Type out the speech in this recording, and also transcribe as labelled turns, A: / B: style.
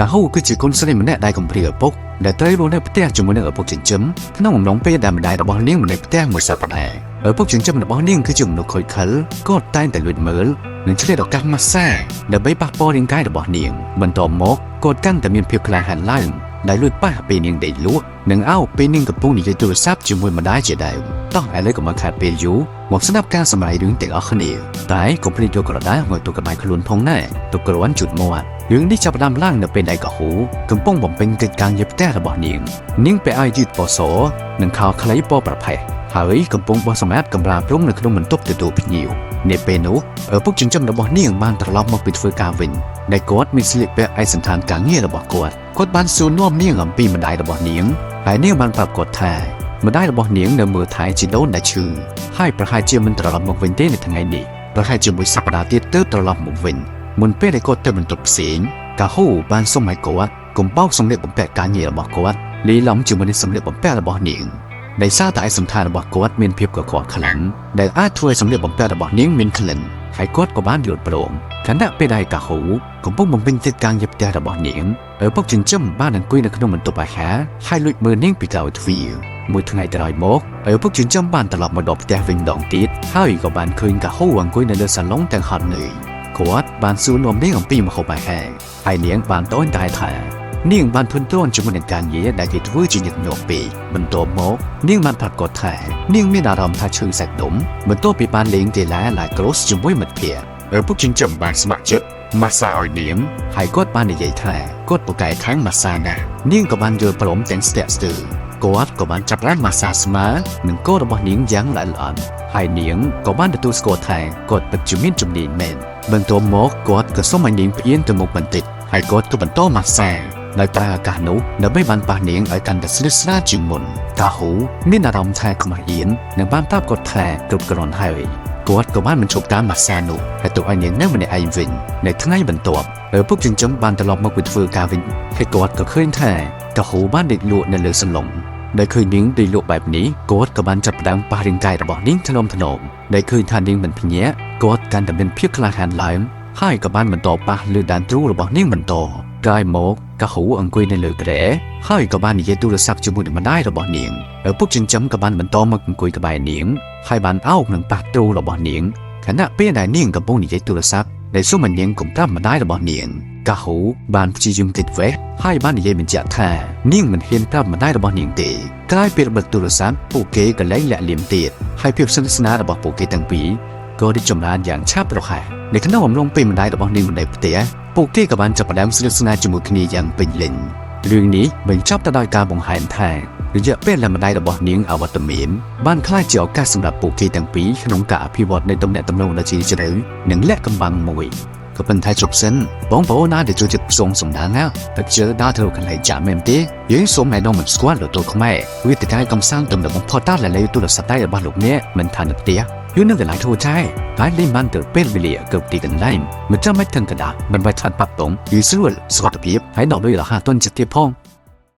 A: កាហ៊ូគឺជាកូនស្រីម្នាក់ដែលកំព្រាឪពុកដែលត្រូវរស់នៅផ្ទះជាមួយនឹងឪពុកចិញ្ចឹមក្នុងអំឡុងពេលដែលម្ដាយរបស់នាងមិននៅផ្ទះមួយសប្តាហ៍ឪពុកចិញ្ចឹមរបស់នាងគឺជាមនុស្សខូចខលគាត់តែងតែលួចមើលនិងឆ្លៀតឱកាសម៉ាស្សាដើម្បីប៉ះពាល់រាងកាយរបស់នាងបន្ទាប់មកគាត់កាន់តែមានភាពក្លាហានឡើងដែលលួចប៉ះពេលនាងដេកលក់និងអោបពេលនាងកំពុងនិយាយទូរស័ព្ទជាមួយម្ដាយជាដើមតោះឥឡូវកុំឲ្យខាតពេលយូរមកស្ដាប់ការសម្រាយរឿងទាំងអស់គ្នាតែកុំភ្លេចយកក្រដាសមកទុកក្បែរខ្លួនផងណាទុកគ្រាន់ជូតមាត់រឿងនេះចាប់ផ្ដើមឡើងនៅពេលដែលកាហ៊ូកំពុងបំពេញកិច្ចការងារផ្ទះរបស់នាងនាងពាក់អាវយឺតពណ៌សនិងខោខ្លីពណ៌ប្រផេះហើយកំពុងបោះសម្អាតកម្រាលព្រំនៅក្នុងបន្ទប់ទទួលភ្ញៀវនាពេលនោះឪពុកចិញ្ចឹមរបស់នាងបានត្រឡប់មកពីធ្វើការវិញដែលគាត់មានស្លៀកពាក់ឯកសណ្ឋានការងាររបស់គាត់គាត់បានសួរនាំនាងអំពីម្ដាយរបស់នាងហើយនាងបានប្រាប់គាត់ថាម្ដាយរបស់នាងនៅមើលថែជីដូនដែលឈឺហើយប្រហែលជាមិនត្រឡប់មកវិញទេនៅថ្ងៃនេះប្រហែលជាមួយសប្តាហ៍ទៀតទើបត្រឡប់មកវិញមុនពេលដែលគាត់ទៅបន្ទប់ផ្សេងកាហ៊ូបានសុំឲ្យគាត់កុំបោកសម្លៀកបំពាក់ការងាររបស់គាត់លាយឡំជាមួយនឹងសម្លៀកបំពាក់របស់នាងដោយសារតែឯកសណ្ឋានរបស់គាត់មានភាពកខ្វក់ខ្លាំងដែលអាចធ្វើឲ្យសម្លៀកបំពាក់របស់នាងមានក្លិនហើយគាត់ក៏បានយល់ព្រមខណៈពេលដែលកាហ៊ូកំពុងបំពេញកិច្ចការងារផ្ទះរបស់នាងឪពុកចិញ្ចឹមបានអង្គុយនៅក្នុងបន្ទប់អាហារហើយលួចមើលនាងពីក្រោយទ្វារមួយថ្ងៃក្រោយមកឪពុកចិញ្ចឹមបានត្រឡប់មកដល់ផ្ទះវិញម្ដងទៀតហើយក៏បានឃើញកាហ៊ូអង្គុយនៅលើសាឡុងទាំងហត់នឿយគាត់បានសួរនាំនាងអំពីម្ហូបអាហារហើយនាងបានតអូនតែថានាងបានធន់ទ្រាំជាមួយនឹងការងារដែលគេធ្វើជាញឹកញាប់ពេកបន្ទាប់មកនាងបានប្រាប់គាត់ថានាងមានអារម្មណ៍ថាឈឺសាច់ដុំបន្ទាប់ពីបានលេងកីឡាឡាក្រូសជាមួយមិត្តភ័ក្តិឪពុកចិញ្ចឹមបានស្ម័គ្រចិត្តម៉ាស្សាឲ្យនាងហើយគាត់បាននិយាយថាគាត់ពូកែខាងម៉ាស្សាណាស់នាងក៏បានយល់ព្រមទាំងស្ទាក់ស្ទើរគាត់ក៏បានចាប់ផ្ដើមម៉ាស្សាស្មានិងករបស់នាងយ៉ាងល្អិតល្អន់ហើយនាងក៏បានទទួលស្គាល់ថាគាត់ពិតជាមានជំនាញមែនបន្ទាប់មកគាត់ក៏សុំឲ្យនាងផ្អៀងទៅមុខបន្តិចហើយគាត់ក៏បន្តម៉ាស្សាដោយប្រើឱកាសនោះដើម្បីបានប៉ះនាងឲ្យកាន់តែស្និទ្ធស្នាលជាងមុនកាហ៊ូមានអារម្មណ៍ថាខ្មាស់អៀននិងបានប្រាប់គាត់ថាគ្រប់គ្រាន់ហើយគាត់ក៏បានបញ្ឈប់ការម៉ាស្សានោះហើយទុកឲ្យនាងនៅម្នាក់ឯងវិញនៅថ្ងៃបន្ទាប់ឪពុកចិញ្ចឹមបានត្រឡប់មកពីធ្វើការវិញហើយគាត់ក៏ឃើញថាកាហ៊ូបានដេកលក់នៅលើសន្លុងដែលឃើញនាងដេកលក់បែបនេះគាត់ក៏បានចាប់ផ្ដើមប៉ះរាងកាយរបស់នាងថ្នមថ្នមដែលឃើញថានាងមិនភ្ញាក់គាត់កាន់តែមានភាពក្លាហានឡើងហើយក៏បានបន្តប៉ះលើដានទ្រូរបស់នាងបន្តក្រោយមកកាហ៊ូអង្គុយនៅលើគ្រែហើយក៏បាននិយាយទូរស័ព្ទជាមួយនឹងម្ដាយរបស់នាងឪពុកចិញ្ចឹមក៏បានបន្តមកអង្គុយក្បែរនាងហើយបានអោបនិងប៉ះទ្រូរបស់នាងខណៈពេលដែលនាងកំពុងនិយាយទូរស័ព្ទដែលសុំឲ្យនាងកុំប្រាប់ម្ដាយរបស់នាងកាហ៊ូបានព្យាយាមគេចវេះហើយបាននិយាយបញ្ជាក់ថានាងមិនហ៊ានប្រាប់ម្ដាយរបស់នាងទេក្រោយពេលបិទទូរស័ព្ទពួកគេក៏លែងលាក់លៀមទៀតហើយភាពស្និទ្ធស្នាលរបស់ពួកគេទាំងពីរក៏រីកចម្រើនយ៉ាងឆាប់រហ័សនៅក្នុងអំឡុងពេលម្ដាយរបស់នាងមិននៅផ្ទះពួកគេក៏បានចាប់ផ្ដើមស្និទ្ធស្នាលជាមួយគ្នាយ៉ាងពេញលេញរឿងនេះបញ្ចប់ទៅដោយការបង្ហាញថារយៈពេលដែលម្ដាយរបស់នាងអវត្តមានបានក្លាយជាឱកាសសម្រាប់ពួកគេទាំងពីរក្នុងការអភិវឌ្ឍនៃទំនាក់ទំនងដ៏ជ្រាលជ្រៅនិងលាក់កំបាំងមួយក៏ប៉ុន្តែជប់សិនបងប្អូនណាដែលចូលចិត្តផ្សងសំណាងណាតែជឿដល់ទៅកន្លែងចាក់មែនទេយើងសូមណែនាំមិនស្គាល់លោកខ្មែរវាតកែកំសាន្តទំនើបបំផុតតាលើទូរស័ព្ទដៃរបស់លោកអ្នកមិនថានៅផ្ទះយូរនឹងកន្លែងធ្វើចែតែលេងបានទៅពេលវេលាគ្រប់ទីកន្លែងមិនចាំបាច់ថឹងកដាមិនបាច់ឆាត់ប៉ាប់តុងយឺស្រួលសុខភាពហើយដល់លុយរហ័សទាន់ចិត្តទៀតផង។